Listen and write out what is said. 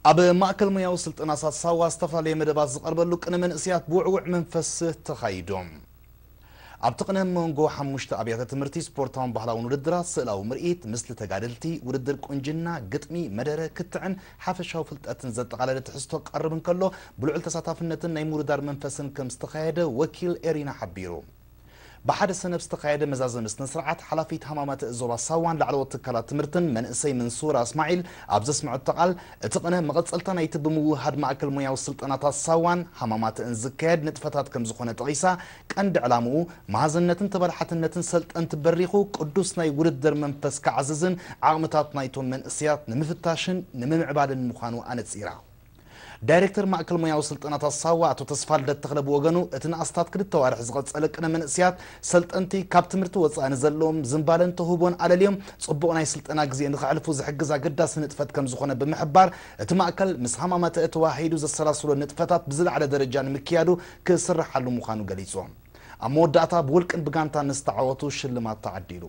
ኣብ ማእከል ሞያዊ ስልጠናታት ሳዋ ዝተፈላለየ መደባት ዝቐርበሉ ቅነ መንእሰያት ብውዕውዕ መንፈስ ተኻይዶም። ኣብቲ ቅነ መንጎ ሓሙሽተ ኣብያተ ትምህርቲ ስፖርታውን ባህላውን ውድድራት፣ ስእላዊ ምርኢት፣ ምስሊ ተጋደልቲ፣ ውድድር ቁንጅና፣ ግጥሚ፣ መደረ፣ ክትዕን ሓፈሻዊ ፍልጠትን ዘጠቓለለ ትሕዝቶ ክቐርብ እንከሎ፣ ብልዑል ተሳታፍነትን ናይ ምውድዳር መንፈስን ከም ዝተኻየደ ወኪል ኤሪና ሓቢሩ። ብሓደ ሰነፍ ዝተኻየደ መዛዘሚ ስነ ስርዓት ሓላፊት ሃማማተ ዞባ ሳዋን ላዕለዎት ትካላት ትምህርትን መንእሰይ መንሱራ እስማዒል ኣብ ዘስምዐቶ ቃል፣ እቲ ቅነ መቐጸልታ ናይቲ ብምውህሃድ ማእከል ሞያዊ ስልጠናታት ሳዋን ሃማማተእን ዝካየድ ንጥፈታት ከም ዝኾነ ጠቒሳ፣ ቀንዲ ዕላምኡ መሃዘነትን ተበላሓትነትን ሰልጠንቲ በሪኹ ቅዱስ ናይ ውድድር መንፈስ ክዓዝዝን ዓቕምታት ናይቶም መንእሰያት ንምፍታሽን ንምምዕባልን ምዃኑ ኣነጺራ። ዳይሬክተር ማእከል ሞያዊ ስልጠናታት ሳዋ ኣቶ ተስፋልደት ተኽለ ብወገኑ፣ እቲ ንኣስታት ክልተ ዋርሕ ዝቐጸለ ቅነ መንእሰያት ሰልጠንቲ ካብ ትምህርቲ ወጻኢ ንዘለዎም ዝንባለን ተውህቦን ኣለልዮም ጽቡቕ ናይ ስልጠና ግዜ ንኸሕልፉ ዝሕግዝ ኣገዳሲ ንጥፈት ከም ዝኾነ ብምሕባር፣ እቲ ማእከል ምስ ሃማማተ ተዋሂዱ ዘሰላስሎ ንጥፈታት ብዝለዓለ ደረጃ ንምክያዱ ክስርሓሉ ምዃኑ ገሊጹ። ኣብ መወዳእታ ብውልቅን ብጋንታን ንዝተዓወቱ ሽልማት ተዓዲሉ።